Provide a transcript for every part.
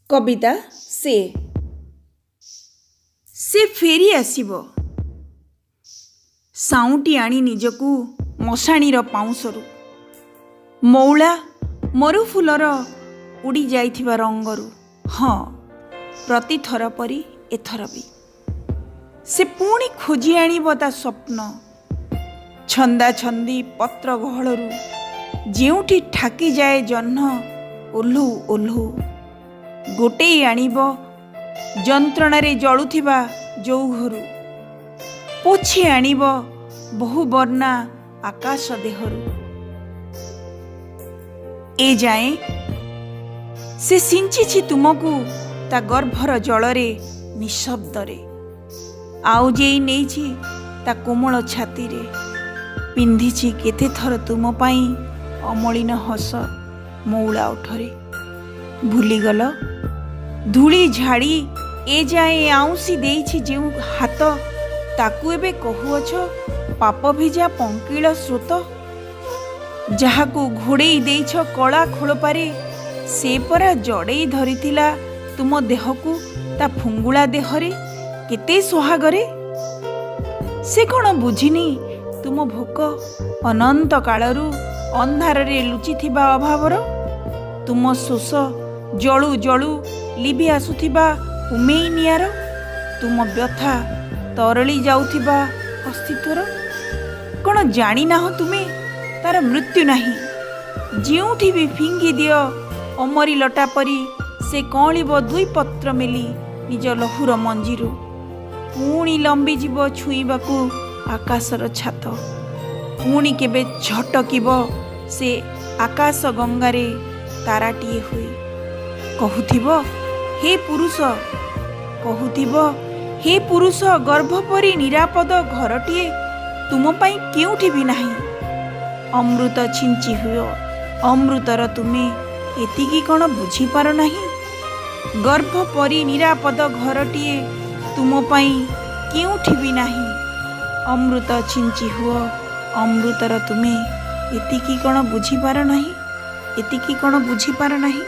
କବିତା ସେ। ସେ ଫେରି ଆସିବ ସାଉଁଟି ଆଣି ନିଜକୁ ମଶାଣିର ପାଉଁଶରୁ, ମଉଳା ମରୁଫୁଲର ଉଡ଼ି ଯାଇଥିବା ରଙ୍ଗରୁ। ହଁ, ପ୍ରତିଥର ପରି ଏଥର ବି ସେ ପୁଣି ଖୋଜି ଆଣିବ ତା ସ୍ୱପ୍ନ ଛନ୍ଦାଛନ୍ଦି ପତ୍ର ଗହଳରୁ, ଯେଉଁଠି ଠାକିଯାଏ ଜହ୍ନ ଓହ୍ଲଉ ଓହ୍ଲଉ। ଗୋଟେଇ ଆଣିବ ଯନ୍ତ୍ରଣାରେ ଜଳୁଥିବା ଜଉଘରୁ, ପୋଛି ଆଣିବ ବହୁବର୍ଣ୍ଣା ଆକାଶ ଦେହରୁ। ଏ ଯାଏଁ ସେ ସିଞ୍ଚିଛି ତୁମକୁ ତା ଗର୍ଭର ଜଳରେ ନିଶବ୍ଦରେ, ଆଉଜେଇ ନେଇଛି ତା କୋମଳ ଛାତିରେ, ପିନ୍ଧିଛି କେତେଥର ତୁମ ପାଇଁ ଅମଳିନ ହସ ମଉଳା ଓଠରେ। ଭୁଲିଗଲ? ଧୂଳି ଝାଡ଼ି ଏ ଯାଏଁ ଆଉଁସି ଦେଇଛି ଯେଉଁ ହାତ, ତାକୁ ଏବେ କହୁଅଛ ପାପ ଭିଜା ପଙ୍କିଳ ସ୍ରୋତ। ଯାହାକୁ ଘୋଡ଼େଇ ଦେଇଛ କଳା ଖୋଳପାରେ, ସେ ପରା ଜଡ଼େଇ ଧରିଥିଲା ତୁମ ଦେହକୁ ତା ଫୁଙ୍ଗୁଳା ଦେହରେ କେତେ ସୋହାଗରେ। ସେ କ'ଣ ବୁଝିନି ତୁମ ଭୋକ ଅନନ୍ତ କାଳରୁ ଅନ୍ଧାରରେ ଲୁଚିଥିବା ଅଭାବର, ତୁମ ଶୋଷ ଜଳୁ ଜଳୁ ଲିଭି ଆସୁଥିବା ଉମେଇ ନିଆଁର, ତୁମ ବ୍ୟଥା ତରଳି ଯାଉଥିବା ଅସ୍ତିତ୍ୱର? କ'ଣ ଜାଣିନାହଁ ତୁମେ ତାର ମୃତ୍ୟୁ ନାହିଁ? ଯେଉଁଠି ବି ଫିଙ୍ଗି ଦିଅ ଅମରି ଲଟା ପରି ସେ କଅଁଳିବ ଦୁଇ ପତ୍ର ମେଲି ନିଜ ଲହୁର ମଞ୍ଜିରୁ, ପୁଣି ଲମ୍ବିଯିବ ଛୁଇଁବାକୁ ଆକାଶର ଛାତ। ପୁଣି କେବେ ଝଟକିବ ସେ ଆକାଶ ଗଙ୍ଗାରେ ତାରାଟିଏ ହୋଇ। କହୁଥିବ ହେ ପୁରୁଷ, କହୁଥିବ ହେ ପୁରୁଷ, ଗର୍ଭ ପରି ନିରାପଦ ଘରଟିଏ ତୁମ ପାଇଁ କେଉଁଠି ବି ନାହିଁ। ଅମୃତ ଛିଞ୍ଚି ହୁଅ ଅମୃତର, ତୁମେ ଏତିକି କ'ଣ ବୁଝିପାର ନାହିଁ? ଗର୍ଭ ପରି ନିରାପଦ ଘରଟିଏ ତୁମ ପାଇଁ କେଉଁଠି ବି ନାହିଁ। ଅମୃତ ଛିଞ୍ଚି ହୁଅ ଅମୃତର, ତୁମେ ଏତିକି କ'ଣ ବୁଝିପାର ନାହିଁ? ଏତିକି କ'ଣ ବୁଝିପାର ନାହିଁ?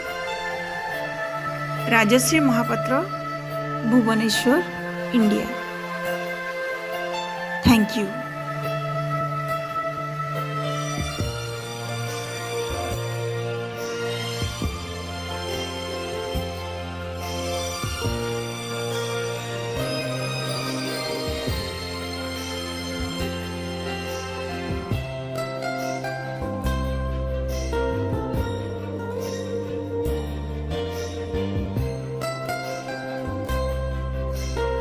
Rajashree Mohapatra, Bhubaneswar, India. Thank you.